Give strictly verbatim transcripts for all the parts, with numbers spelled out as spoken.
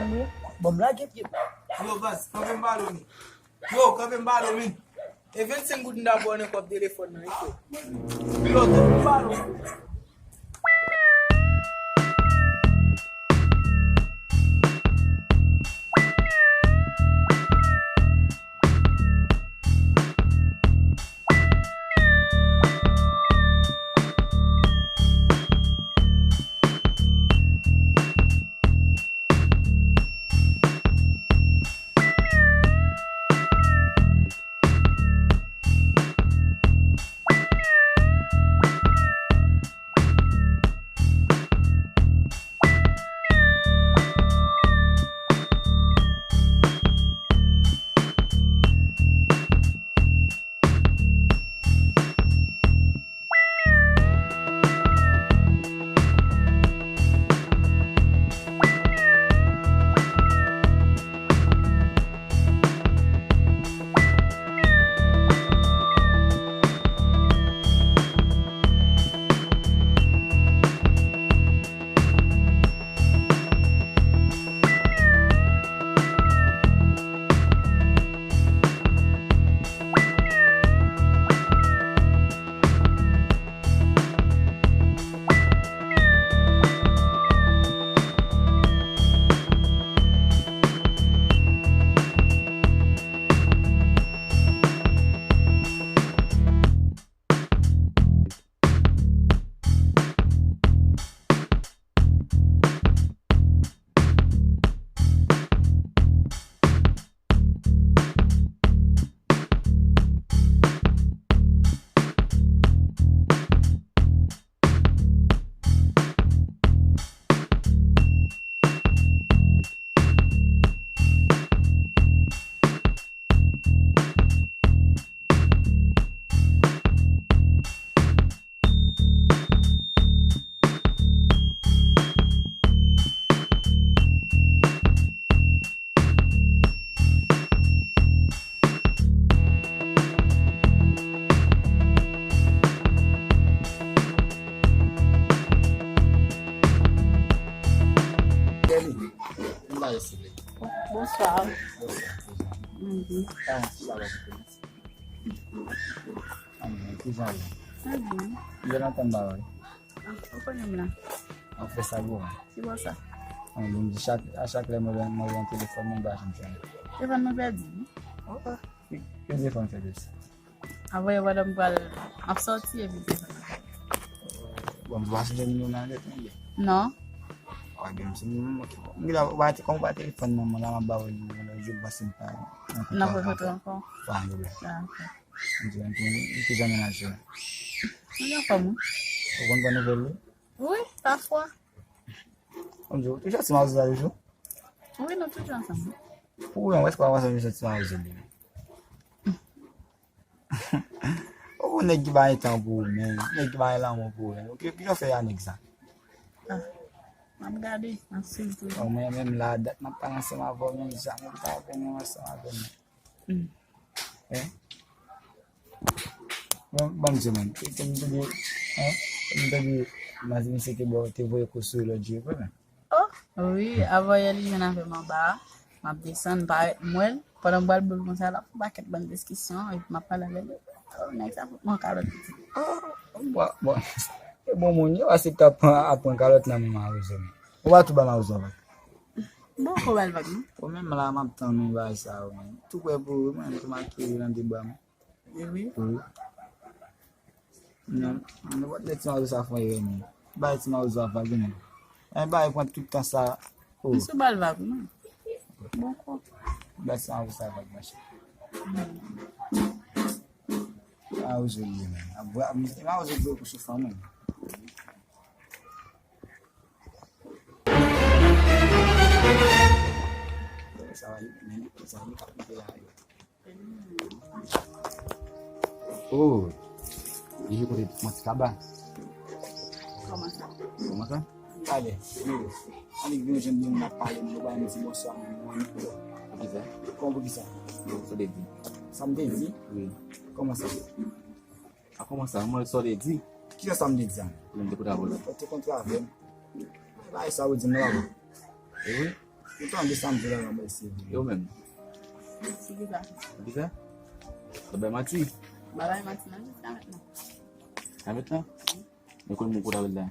Mwen, bon, m lage pye m. Yo, baz, kanpe m pale w, men. Yo, kanpe m pale w, men. E vennsenk goud m ta ba w nan kòb telefòn nan, wi, frè. Yo, kanpe m pale w. Kelly, m ba yo sou li. Bonswa. Bonswa. Mhm. Ah, sa va, Kelly? Anmwey, kijan w ye? Trè byen. M te nan tann ba w. Ah, ou konnen m la. An fè sa gwo. Ki bò sa? An, bon, di chak, a chak lè mwen, mwen wè yon telefòn, mwen pa janm jwenn. Telefòn mwen pèdi, wi. Oh, oh. Ki, ki telefòn fè de sa? Apre, pandan m pral, m ap sòti epi telefòn nan fè. Bon, m pa sonje nimewo nan letan, byen. Non. Wi, byen, m sonje, m, ok, bon. M gen la, ou pa te, kòm ou pa telefòn nan, mwen la, m ap ba w nimewo nan, jou m pase m pa. N ap rankontre ankò. Pa gen pwoblèm. Ah, ok. M di, m di, m di, ki jan mennaj yo? Mwen anfòm, wi. Ou konn pran nouvèl li? Wi, pafwa. M di, ou toujou ak ti mawozo sa toujou? Wi, nou toujou ansanm. Pou ou menm, èske w ap ansanm ak ti mawozo li? Ou konn nèg ki pa gen tan pou ou menm, nèg ki pa gen lanmou pou ou menm. Ou ki, ki jan w fè a nèg sa? Ah, m ap gade, m ap swiv toujou. Bon, mwen menm la, dat m ap pale ansanm avè w, menm jan, mwen pa konnen ansanm avè w. Hmm. Hein? Bon, bon, Dieu, man. Te, te, m tande, hein? M tande, m tande misye te bò, te voye kou sou lòt jou, vre, men. Oh, wi, avan yè li jwenn avè m anba a. M ap desann, parèt m wè l. Pandan m pral boul konsa, l ap fè pakèt bann diskisyon, epi m ap pale avè l. Oh, nèg sa fout mwen kalòt piti. Oh, bon, bon. E bon moun, yo, ase k ap pran, ap pran kalòt nan men mawozo, men. Ou pa tou ba mawozo anba. Bon, ko bal vag, non? Ou menm la, m ap tann ou bagay sa yo, men. Tou prè pou ou, men, tou make nan de bra m. E wi. Wi. Non, nenpòt lè ti mawozo sa fè yon erè, men. Bay ti mawozo a vag, men. Ay, bay pran tout tan sa. Oh. M sou bal vag, non. Bon, ko. Bay ti mawozo sa vag, machè. Mawozo li ye, men. Ap vwa, mawozo dwe pou sou fanm, men. Sa va, li, men, sa li k ap rive la, yo. Oh, li jwe kote mwen ti kaba. Kòman sa? Kòman sa? Ale, yo. Annik vin jwenn moun ap pale, nou ba yon ti bonswa, mwen, mwen, mwen. Poukisa? Kòman poukisa? Sa w te di. Sa m te di? Wi. Kòman sa? A kòman sa? Mwen sa w te di? Kisa sa m te di a? Mwen te kontre avè w. Ou te kontre avè m? Bagay sa ou di m la. E wi? Ou tande sa m di la, nan mesye. Yo menm. Ki kisa? Kisa? Ou bay manti? M pa bay manti nan jiska mentnan. Jiska mentnan? Men konn moun kote avè l la.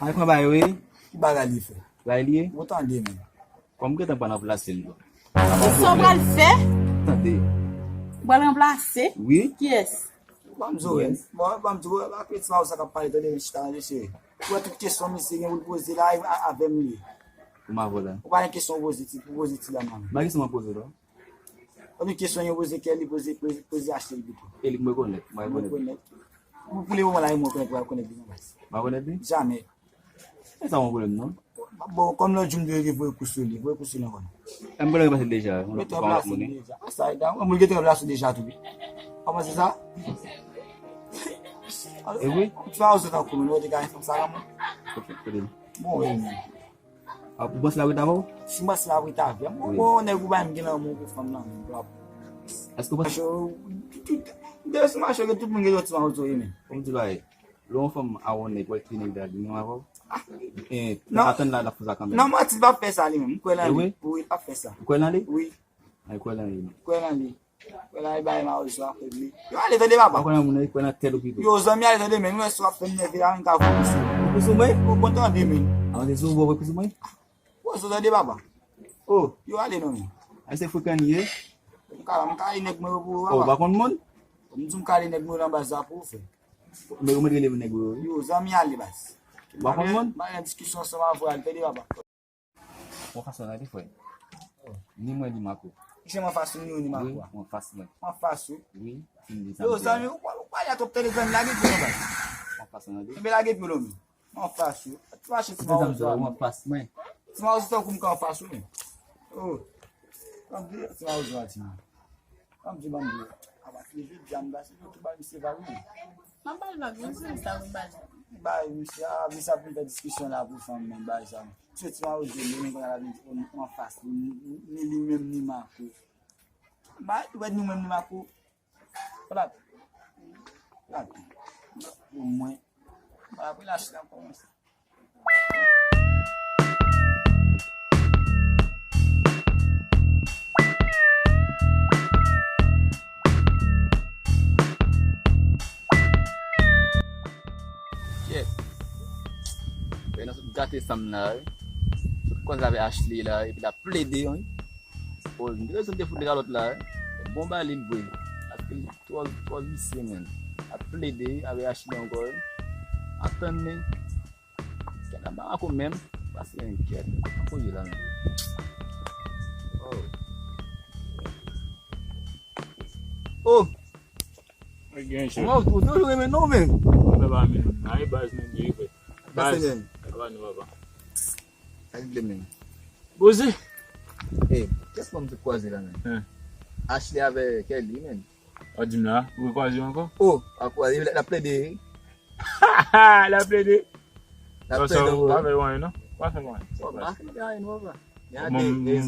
Ay, pran bagay wi. Ki bagay li fè? Bagay li ye? Ou tande menm. Kòm gentan pa nan plas li. Sa w pral fè? Tande. Ou pral ranplase? Wi. Kiyès? Ban m di w, bon, ban m di w, pa kite sa w sa k ap pale, tande, men chita, mesye. Ou wè tout kesyon misye gen pou l poze la, a, avè m li. Ou ma vòlè. Ou pa gen kesyon pou poze ti, pou poze ti dam nan. Ba kesyon mwen poze la. Konbyen kesyon yo poze kè li, poze, poze, poze achte li pito. E li mwen konèt, mwen konèt. Pou, pou le moman la, mwen konèt, mwen konèt li nan baz. Mwen konèt li? Jamè. E sa yon pwoblèm, non? Bon, kòm lòt jou m te voye kou sou li, voye kou sou li ankò non. M pral ranplase l deja, yon lòt fwa, yon lòt moun. Deja. A sa, e da, mwen gen ranplase deja tou. Kòman se sa? E wi. Ti pa ozo tankou mwen, ou te ka fè sa la, mwen. Bon, wi, men. A, ou panse l ap ret avè w? Si m panse l ap ret avè m, bon, nèg ou bay m gen lanmou pou fanm nan, men, bro. Èske ou panse? Macho, tout, tout, de sou macho, gen tout moun gen yon ti mawozo, wi, men. Kòm di bagay, lè yon fanm a yon nèg, wè ki nèg la, li menm avè w? E, atann la, l ap fè sa kanmenm. Non, manti, l p ap fè sa, li menm. M kwè nan li. Wi, l p ap fè sa. Ou kwè nan li? Wi. Ay, kwè nan li. Kwè nan li. Kwè nan li, bay mawozo afebli. Yo ale tande papa. Ou kwè nan moun nan, kwè nan tèt ou pito. Yo, zanmi, ale tande, men. Nou wè si w ap fè m nève la, m ka voye kou sou ou. Kou sou mwen? Ou konn tande, men. An, se sou ou voye kou sou mwen? Wè, so tande papa. Oh. Yo ale non, men. Ay, se frekan li ye? M ka, m ka ale nèg mwen yo pou ou, papa. Oh, ou pa konn moun? M di m ka ale nèg mwen yo nan baz la pou ou fè. Men ou mèt rele nèg mwen yo. Yo, zanmi, ale baz. Ou pa konn moun? M pa nan diskisyon ansanm avè w, ale tande papa. Mwen fas mwen tande frè. Ni mwen ni Marco. Kisa mwen fas ou ni ou ni Marco a? Wi, mwen fas mwen. Mwen fas ou? Wi, fin di sa. Yo, zanmi, ou pa, ou pa ya twòp tande zanmi, lage pye w baz. Mwen fas mwen tande. Enben lage pye w non. Mwen fas ou. Ti mache ti mawozo a. Mwen fas mwen. Ti mawozo tankou m ka anfas ou men. Oh. Tanpri, ti mawozo a di mwen. Tanpri, banm di. A pa ki jodi a m pase yo tou ba misye vag non. M ap ba l vag, wi, se sa ou ba l. Bay misye, a, misye ap vin fè diskisyon la pou fanm nan, bay sa. Misye ti mawozo, li menm konn la vin anfas li, ni, ni li menm, ni Marco. Bay, ou wè nou menm, ni Marco. Plat. Plat. Pou mwen. Plat, pou la chita kòmanse. Yes. Fè nan sot gate sanm nan, wi. Sot kòz avè Ashley la, epi l ap plede, wi. O, m te bezwen te fout li kalòt la, wi. Bon bagay li vre. Paske li twò, twò visye, menn. L ap plede avè Ashley ankò, wi. Atann li. Kèt, ap ba akou menm. Pase yon kèt. Akoz la, menm. Oh. Oh! Gen chèf. Kòman ou, ou toujou renmen non, men? Mwen pa menm. Ay, baz, nou byen fè. Baz. Pase menm. Aba nou, papa. Sa regle menm. Poze. Ey, kès moun ki kwaze la, menm? Hein. Ashley avè Kelly, menm. Ou di m la, ou kwaze ankò? Oh, a kwaze, l ap plede. L ap plede. L ap plede, ou pa fè anyen, non? Ou pa fè anyen. Ou pa fè anyen, non, papa. Bon, bon, bon,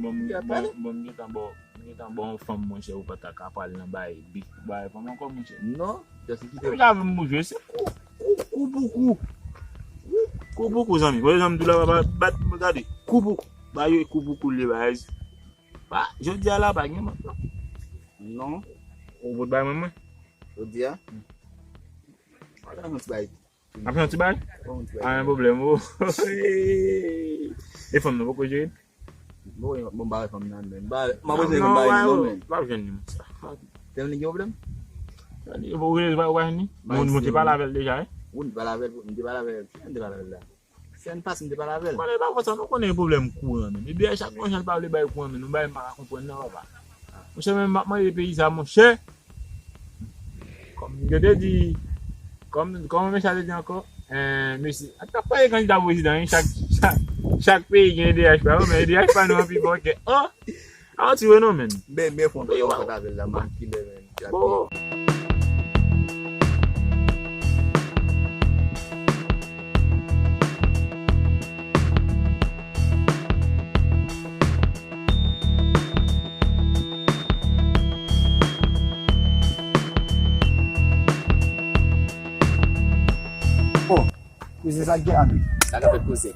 bon, bon, m gentan ba w, m gentan ba w yon fanm, monchè, ou pa ta ka pale nan bay bi, bay fanm ankò, monchè. Non, just kite. Ou ka vin mouche, se kou, kou, kou pou kou. Kou pou kou, zanmi. Wè, zanmi, tou la, pa bat, gade. Kou pou kou. Ba yo kou pou kou, le baz. Pa, jodi a la, pa gen mòt, non. Non. Ou pot bay mwen, mwen. Jodi a. Hmm. Wala, yon ti bay. Ap fè yon ti bay? Fè yon ti bay. Pa gen pwoblèm, o. E fanm nan poko jere? Bon, bon, m pa wè fanm nan, men. M pa, m pa bezwen fanm nan, men. W ap jwenn li, monchè. Tèlman li gen pwoblèm? Ou pa, ou pa jwenn li? Mwen, mwen te pale avè l deja, wi. Ou te pale avè l, m te pale avè l. Kiyè m te pale avè l la? Sèn pas m te pale avè l. Konnen pa konsa, nou konnen pwoblèm kouran, men. Depi a chak yon jan l pa vle bay kouran, men nou bay m pa ka konprann nan, papa. Monchè, men m ap manje peyi sa, monchè. Kòm yo te di, kòm, kòman mesye a te di ankò? Eh, mesye, a t ap pale kandida prezidan, wi, chak, chak, chak peyi gen D H pa yo, men D H pa nou an pi fò ke, oh! A, ti wè non, men. Ben, ben, fon, fon, fon, avè l la, man, kilè, men. Bon. Oh, kouzin, sa k gen la menm? Sa ka fèt kouzen.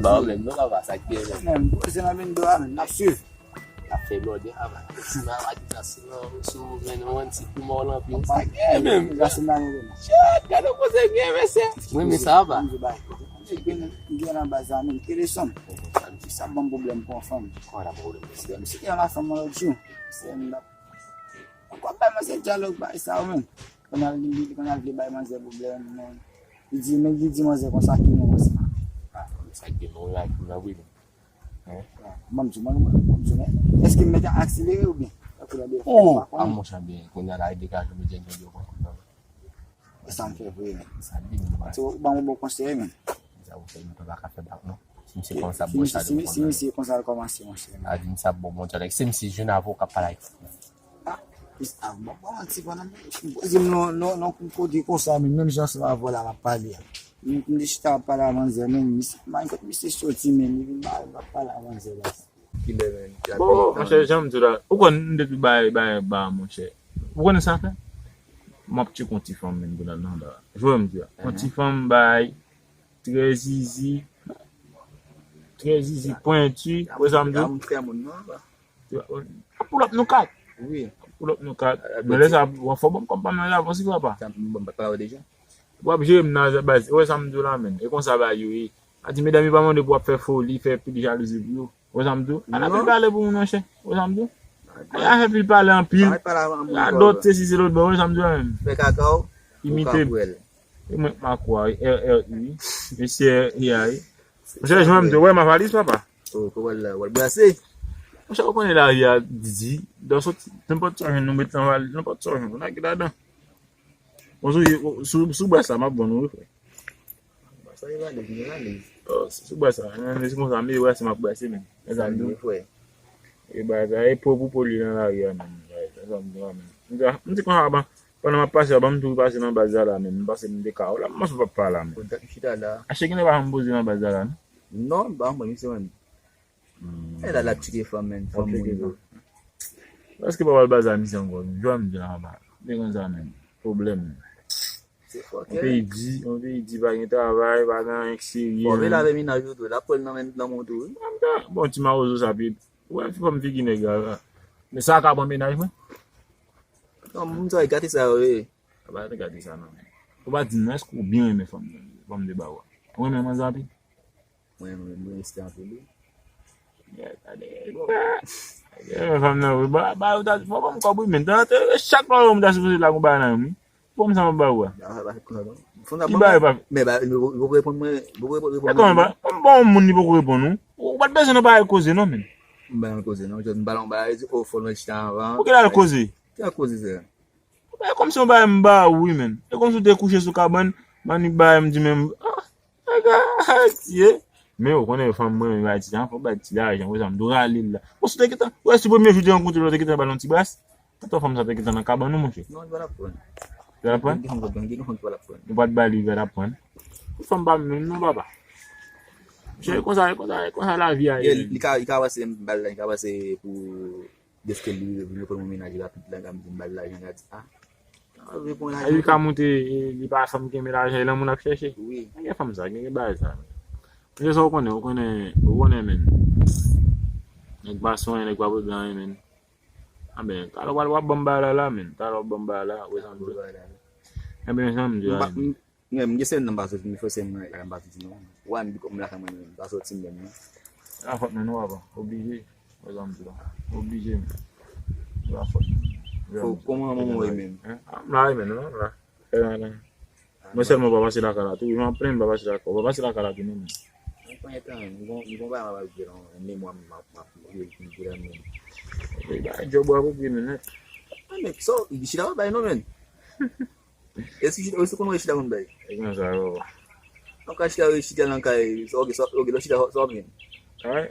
Ba w menm, non, papa, sa k gen menm. Menm, kouzen nan vin do a, menm, n ap swiv. N ap fè blòdè a, ba. Si mwen pa di sa, sinon, sou men nou, yon ti kou mò lanpi, sa k gen menm. Sa se nan nou. Shit, gade kouzen gen, mesye. Mwen, men sa va. Gen, gen nan baz la, menm, telefòn. Sa ban m pwoblèm pou yon fanm. Kòman la pwoblèm? Misye gen yon fanm lòt jou. Se m ap Ou konn bay manzè dyalòg bay sa yo menm. Kounye a li, kounye a li vle bay manzè pwoblèm, men li di, men li di manzè konsa ki non konsa. Ah, sa gen non la ki nan wi. Hein? Ban m di, ban m di, men èske m mete akselere oubyen? Tankou nan de fwa, pa konnen. Ah, monchè, byen, kounye a la, e degaje, m di, di, di, konsa. E sa m fè vre, men. Sa di, men. Ou ban m bon konsèy, men. Sa ou fè, m pa ka fè bak, non. Si misye konsa, bon, sa di, si misye konsa, l kòmanse, monchè. A di, m sa bon, bon, dyalòg. Se misye jwenn avè w k ap pale ak Ah, ah, bon, bon, ti bonòm, poze m non, non, non, kou kote konsa, men menm jan se avè w la m ap pale a. M, m te chita ap pale a manzè, men misye, man, kot misye soti, men li vin ba, ba pale a manzè la. Kilè, men, y ap Bon, monchè, jan m di w la, ou konn m te tou bay, bay, ba, monchè. Ou konnen sa fè? M ap tcheke yon ti fanm, men, pou nan, nan, la. Jwe m di w la. Yon ti fanm bay, trè zizi, trè zizi, pwenti, ou wè sa m di w? Moun fè moun, non, ba. Ap pull up nou kat. Wi. Ap pull up nou kat. Men lè sa, w ap fò ban m kòb pa m nan avans wi papa. Sa m ban m pa pale deja. W ap jere m nan baz. Ou wè sa m di w la, menn. E konsa bagay yo ye. A di medam yo pa mande pou w ap fè foli, fè pil jalouzi pou yo. Ou wè sa m di w? Al ap pil pale pou moun, monchè. Ou wè sa m di w? Al ap fè pil pale anpil. Radòt se si se lòt bò. Ou wè sa m di w la, menn? Fè kaka w, ou ka pwèl. Imite m. E mwen k makwa, R R I. Mesye R R I. Monchè, jwenn m di w, wè m a valiz, papa. Oh, kòman l la? W al brase? Monchè, ou konnen lari a di, di, lè w soti, nenpòt sa w jwenn, nou met nan valiz, nenpòt sa w jwenn, ou nage ladan. Bon, sou, sou, sou bras la, m ap vann ou, wi, frè. Sa e valiz, men valiz. Oh, sou bras la, men se konsa, m ye brase, m ap brase, men. Sa m di w, frè. E bagay, e po pou po li nan lari a, men. Sa m di w, men. M di, m di konsa, ban, pandan m ap pase a, ban m tou pase nan baz la, la, men. M pase m de ka, la, m pa pale la, men. Kontak m chita la. Achte gen pa janm poze nan baz la, la, non? Non, ba mwen, misye, man. E la, l ap tcheke fanm, men, fanm moun nan. Èske pa pral baz a misye ankò? Jwa m di la anba. Li konn sa, men. Pwoblèm. Se fòkè. Yon peyi di, yon peyi di pa gen travay, pa gen anyen k serye. Bon, men lave menaj ou tou, l ap pran nan men lanmou tou, wi. Bon, ti mawozo sa, pi, wè, fanm figi nèg la, la. Men sa ka pran menaj mwen? Non, moun sa, gate sa, wi. Sa pa te gade sa, non. Ou pa di m, non, èske ou byen renmen fanm, fanm de ba ou a? Ou renmen manzè anpil? Mwen, mwen, mwen reste anpil, wi. Yeah, gade, yeah, men fanm nan, wi, ba, ba, ou ta, fò ban m kòb, wi, men, tan, tan, chak lè ou ta sipoze la, ou ba nan, wi. Fò m sa m ba ou a. Ki ba, ba? Men, ba, yo, yo reponn mwen, yo reponn, reponn mwen. E kòman ba? Kòman ba yon moun li poko reponn ou? Ou pa t bezwen nan bagay koze, non, men. M ba yon koze, non, jòs m ba yon bagay, di, oh, fò nou chita anvan. Pou ki l al koze? Ki al koze, sa? E kòmsi yon bagay m ba ou wi, menn. E kòmsi w te kouche sou kabann, m annik ba m di menm, ah, nèg la Ayiti ye. Men ou konnen fanm mwen menm Ayiti, an, fò bay ti lajan, wè sa m di w rale l la. Bon, si w te gentan, wè si premye jou te rankontre l, w te gentan ba l yon ti bras, atò fanm sa te gentan nan kabann ou, monchè. Non, li pa t ap pran. Li pa t ap pran? Gen fanm ki pa t ap pran. Ou pa t ba li, li pa t ap pran. Fanm pa menm non, papa. Monchè, e konsa, e konsa, e konsa lavi a ye, menn. Li ka, li ka pase m ba l la, li ka pase pou Dèske li vin reponn mwen menaj rapid la, m di m ba l lajan, l a di, ah, reponn lajan. Li ka monte, e, li pa fanm ki renmen lajan, e lanmou l ap chèche. Wi. Gen fanm sa, gen, gen bagay sa. Men se sa w konnen, w konnen, w konnen, menn. Nèg pa sonyen, nèg pa regle anyen, menn. Anben, talè w ap ban m bagay la, la, menn. Talè w ap ban m bagay la, wè sa m di. Anben, sa m di la, menn. Mwen, m gen semèn nan m pa soti, m fè semèn nan, m pa soti non. Wa, m di kòm m lakay mwen menm, m pa soti menm non. Se pa fòt mwen non, papa. Oblije. Wè sa m di la. Oblije, men. Se pa fòt mwen. Kòman manman w ye menm? Hein? Ah, m la wi, men, non, m la. Fè la, la. Mwen sèlman pa pase lakay la tou. Jan plen m pa pase lakay. Pa pase lakay la tou non, men. Mwen pa gen tan, m gon, m gon bagay m ap al jwe nan memwa m, m ap, m ap jwe pou la menm. Wi, ba, djòb w ap okipe m nèt. Ah, men, sa, chita pa bay non, men. Èske chita, èske konnen chita konn bay? E konn sa yo. An ka chita, chita nan kay, sa, ok, sa, ok, lè chita, sa, sa, ok. Ay.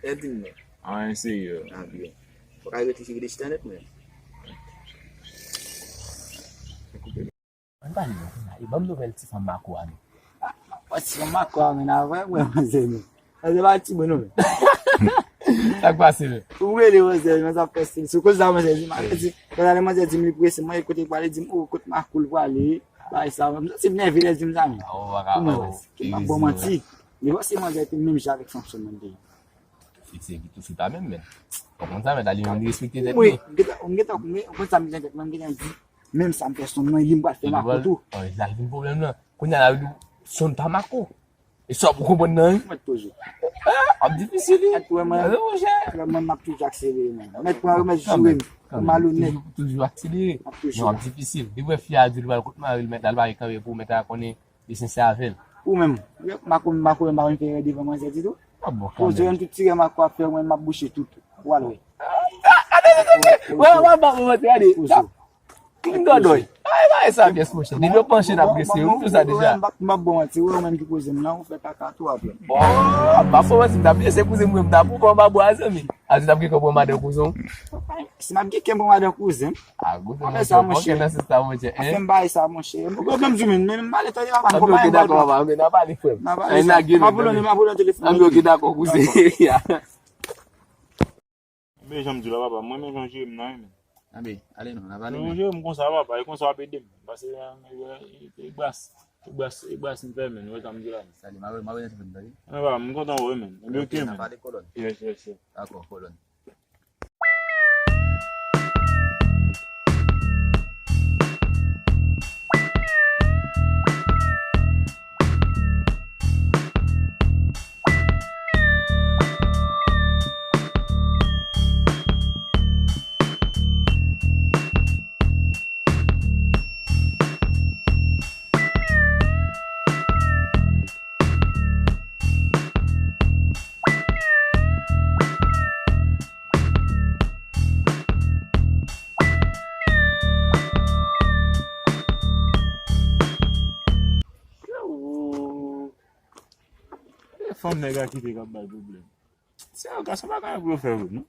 E di m non. Ay, serye. Ah, byen. Fòk a reflechi, rete chita nèt, men. Ann pale non, e ban m nouvèl ti fanm mako a non. Ah, ti fanm mako a, men, avè mwen, manzè, men. Sa se pa timoun non, men. Sa k pase, men? Ou rele manzè, manzè ap fè stil. Sou koz la, manzè di, manzè di, koz la, manzè di m li prese, mwen, kote l prale, di m, oh, kot makou l prale. Bagay sa, m santi m nève lè l di m sa, men. Kòman sa? Ki m ap ba w manti? Li panse manzè te menm jan avèk Samson nan te ye. Fiks ki tou fita menm, men. Ou konn sa, men, li menm li respekte tèt li. Wi, m gentan, m gentan, m gen, ou konn sa m gen tèt mwen, m gentan di, menm sa m fè Son nan, li m pral fè Mako tou. Wi, la vin pwoblèm nan. Kounye a la, li di Son pa Mako. E sa w poko konprann nan, wi. Mèt poze w. Ah, ap difisil, wi. Mèt wè mwen, wè mwen, m ap toujou akselere, men. Mèt pran remèt joure m. Ou malonèt. Toujou, toujou akselere. M ap toujou. Non, ap difisil. Depi wè fi a di l pral kot mari l, mèt al bare kanpe pou mèt a konnen li sensè avè l. Ou menm, Mako, Mako menm pa konn fè erè devan manzè ditou. Ah bon, kanmenm. Poze w, tout ti erè Mako ap fè, mwen, m ap bouche tout. Ou al wè. Gade, gade, gade. Wè, wè, wè, wè, gade. Poze w. M dòdòy. Ay, bagay sa pyès, monchè. Depi yo panche n ap rese, ou di sa deja. M ap bon manti, ou menm ki poze m nan, ou fè kaka tou apre. Bon, m pa fò manti, m t ap rese kouzen m, m t ap pran ba bwa, zanmi. A di t ap gen kè pran madan kouzen w. Si m ap gen kè pran madan kouzen m. A, kouzen, monchè, nan sens sa, monchè. Fè m bagay sa, monchè. M poko menm di men, men m pale tande papa, m poko pa gen pale papa, men n a pale, frè m. N a pale sa. M ap pran telefòn. Anben, oke, dakò, kouzen. Anben, jan m di w la, papa, mwen menm jan w jere m nan, wi, men. Anben, ale non, n a pale, men. Jan w jere m konsa, papa, e konsa w ap ede m. Paske, e, e, e, e gras, e gras, e gras m fè, men, wè sa m di la, men. Sa li, m a, m a wè nan telefòn, tande. Anben, papa, m kontan wè w, men. Anben, oke, men. N a pale, kolòn. Yes, yes, yes. Dakò, kolòn. E fanm nèg la kite k ap bay pwoblèm. Se yon gason pa gen anyen pou yo fè vre, non?